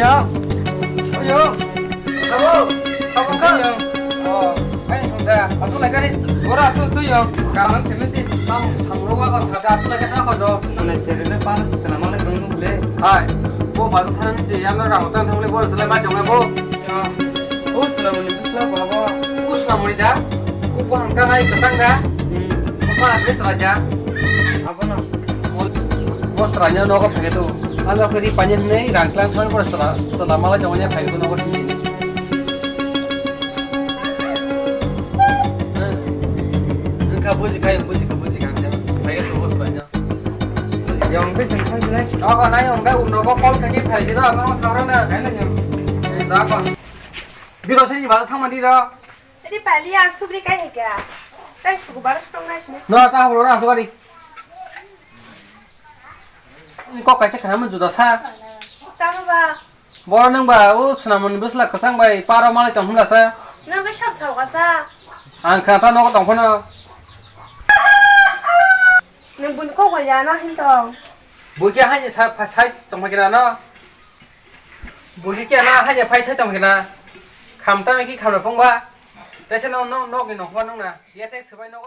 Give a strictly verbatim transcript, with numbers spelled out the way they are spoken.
Yo. Oyo. Abo. Abo ka. Yo. Oh, ai sunda. Asu lai kari. Bora asu tu yo. Kaman kemesi. Tam samro wa kon sa asu lai kari ko do. Mane sere ne pa sana mane bang nu le. Hai. Bo ba than si ya na rang tang thang le bora sala ma jong bo. Yo. O suna mani bisla baba. O suna mani da. O ko hangka nai kasang da. Hmm. O pa bisla ja. Abo na. Bosra nya nogo phai do. Alo kari panya hwnwi rang tlang thang bora sala sala mala jong nya phai do nogo thang. Nang ka buji kai buji ka buji ka phai do bosra nya. Yang be sing thang jilai. Nogo nai ong ga un nogo call thagi phai do ang nogo sara na. Kai na yang. Da ko. Biro sini ba thang mani ro. Ri pali asuk ri kai hika. Kai sugu baras tong nai sini. No ta bro na sugari. Kok kaisa khana mun juda sa. Tamo ba. Boro nang ba o suna mani bisla kasang bai paro malai tong hwnla sa. Nang bai sab sao ka sa. Ang khana ta nogo tong phano. Nang bun kok bai ya na hin tong. Bui ke hanya sa phai sai tong phai kena no. Bui ke na hanya phai sai tong phai kena. Kham ta ki kham na phung ba. Tese no no no ki no hwa nung na. Ya te subai no.